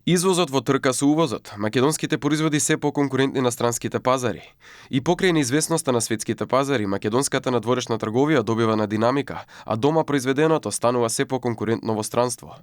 Извозот во трка со увозот, македонските производи се поконкурентни на странските пазари. И покрај неизвестноста на светските пазари, македонската надворешна трговија добива на динамика, а дома произведеното станува се поконкурентно во странство.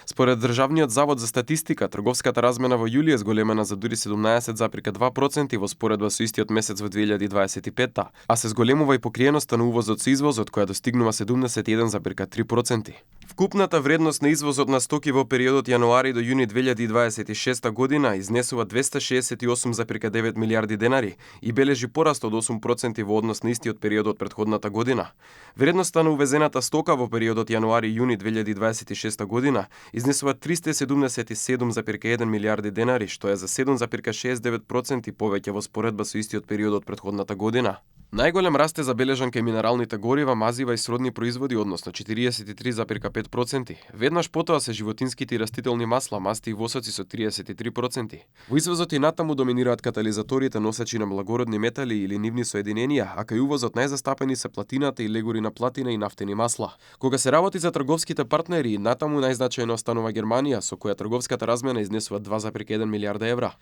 Според Државниот завод за статистика, трговската размена во јули е зголемена за дури 17,2% во споредба со истиот месец во 2025, а се зголемува и покриеноста на увозот со извозот, која достигнува 71,3%. Вкупната вредност на извозот на стоки во периодот јануари до јуни 2026 година изнесува 268,9 милиарди денари и бележи пораст од 8% во однос на истиот период од претходната година. Вредноста на увезената стока во периодот јануари-јуни 2026 година изнесува 377,1 милиарди денари, што е за 7,69% повеќе во споредба со истиот период од претходната година. Најголем раст е забележан кај минералните горива, мазива и сродни производи, односно 43,5%. Веднаш потоа се животинските и растителни масла, масти и восоци со 33%. Во извозот и натаму доминираат катализаторите, носачи на благородни метали или нивни соединенија, а кај увозот најзастапени се платината и легури на платина и нафтени масла. Кога се работи за трговските партнери, натаму најзначајно останува Германија, со која трговската размена изнесува 2,1 милиарда евра.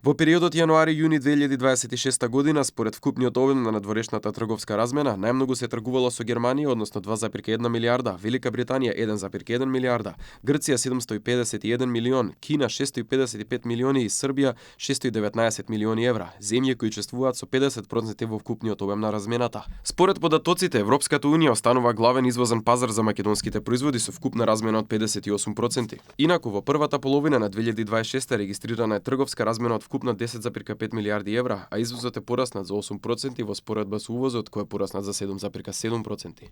Во периодот јануари-јуни 2026 година, според вкупниот обем на надворешната трговска размена, најмногу се тргувало со Германија, односно 2,1 милиарда, Велика Британија 1,1 милиарда, Грција 751 милион, Кина 655 милиони и Србија 619 милиони евра, земји кои учествуваат со 50% во вкупниот обем на размената. Според податоците, Европската унија останува главен извозен пазар за македонските производи со вкупна размена од 58%. Инаку во првата половина на 2026 регистрирана е трговска размена од вкупно 10,5 милиарди евра, а извозот е пораснат за 8% во споредба со увозот кој е пораснат за 7,7%.